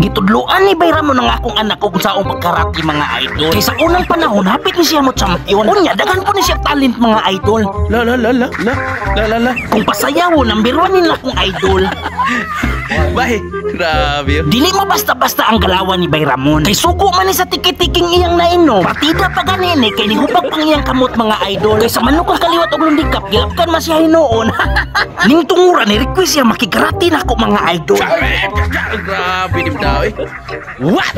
Gitudloan ni Bay Ramon ang akong anak kung saong pagkarate, mga idol. Kay sa unang panahon hapit ni siya mo champion. Unya daghan po ni siya talent, mga idol. La la la la la la la la. Kung pasayaw, number 1 nila akong idol. Bay, grabe. Dili mo basta-basta ang galawan ni Bay Ramon. Kay suko man ni sa tiki-tiking iyang nainom. Partida pa ganini kay nihubag pang iyang kamot, mga idol. Kay sa manukang kaliwat og lundikap, gilapkan man siya hinuon. Ning tungura ni request siya makikarate nako, mga idol. Grabe di daw eh. Wah!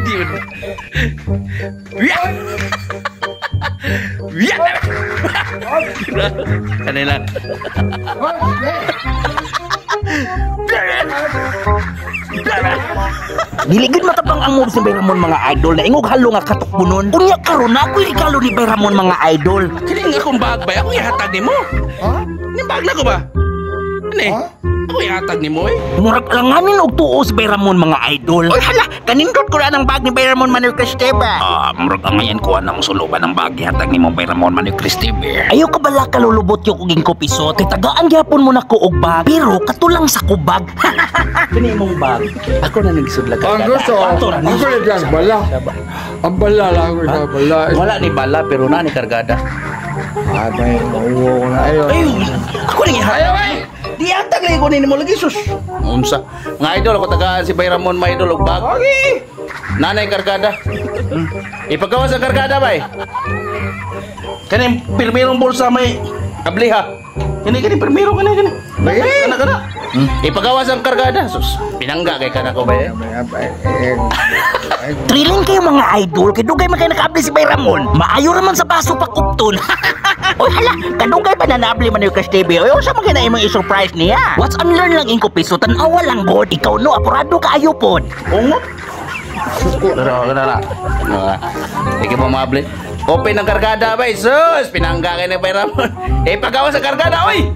Di ba? Ya! Ya! Kanila. Dili gid matabang ang moves ni Bay Ramon, mga idol, na ingog halo nga katukbunon. Unya karon na ako'y regalo ni Bay Ramon, mga idol. Kini nga akong bag bay, ako ihatag nimo. Ha? Ning bag na ko ba? Ani? Ako ihatag nimo eh. Murag alanganin og tuo si Bay Ramon, mga idol. Oy hala, kanindot ko na ang bag ni Bay Ramon Manuel Cristeba. Ah, murag angayan ko anang suluban ang bag ihatag nimo Bay Ramon Manuel Cristeba. Ayo ka bala kalulubot yung kuging kopiso. Kay tagaan gyapon mo nako og bag, pero katulang sa kubag. Kini imong bag. Ako na nagsudlag Ang gusto, Ato na ni. ako na dyan, bala. Ang bala lang ako sa bala. Wala ni bala pero na ni kargada. Ah, may mauwo ko na. Ayun. Ay, ako nang ihatag. Di hatag lagi ko nimo lagi sus. Unsa? Mga idol ako tagaan si Bay Ramon, mga idol og bag. Okay. Nanay kargada. Ipagawas ang kargada bay. Kaning pirmirong bulsa may abliha. Kini kini pirmiro kani kani. Kana kana. Ipagawas ang kargada sus. Pinangga kay kana ko bay. Thrilling kayo, mga idol, kay dugay man kay nakaabli si Bay Ramon. Maayo raman sa baso pakupton. Oy hala, kadugay ba na naabli man yung Cash TV? Oy, unsa man kay na imong i-surprise niya? What's and learn lang ingko piso, tan-awa lang god. Ikaw no, apurado kaayo pod. Ungot. Dara dara. Sige mo maabli. Open ang kargada bay. Sus, pinangga kay ni Bay Ramon. Ipagawas ang kargada oy.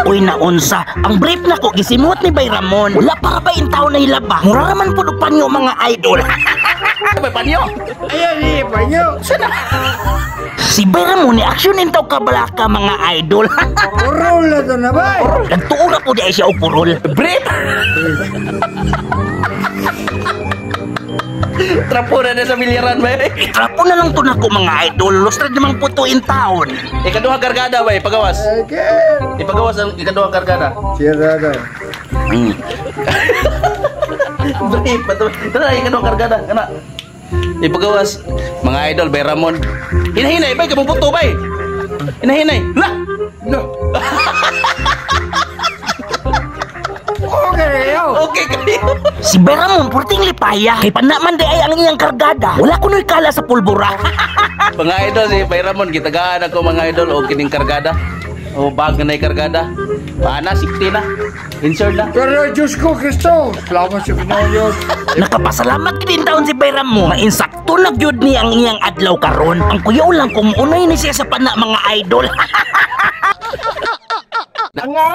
Uy naunsa, ang brief nako gisimot ni Bay Ramon. Wala para ba in taon na hilaba. Mura raman pud og panyo, mga idol. Bay panyo. Ayan, eh, panyo. Sana. Si Bay Ramon ni action intaw kabalaka, mga idol. Purol na to na ba? Nagtuo ra po di ay siya og purol. Brief. Trapo na na sa bilyaran bay. Trapo na lang to nako, mga idol. Lustrad namang puto in taon. Ikaduha kargada bay, pagawas. Okay. Ipagawas ang ikaduha kargada. Sira daw. Brief, bato. Tara, ikaduha kargada kana. Ipagawas mga idol Bay Ramon. Hinahinay bay kabong puto bay. Hinahinay. La. No. Okay, yo. Okay kayo. Si Bay Ramon purting lipaya. Kay panaman di ay ang iyang kargada. Wala kunoy kala sa pulbura. Mga idol si Bay Ramon gitagaan ako, mga idol, og kining kargada. O bag na kargada. Paana 60 na. Insert na. Pero Diyos ko, Kristo. Salamat sa Pinoy Diyos. Nakapasalamat gid taon si Bay Ramon. Mainsakto na gyud ni ang iyang adlaw karon. Ang kuyaw lang kung unay ni siya sa pana, mga idol. Nga.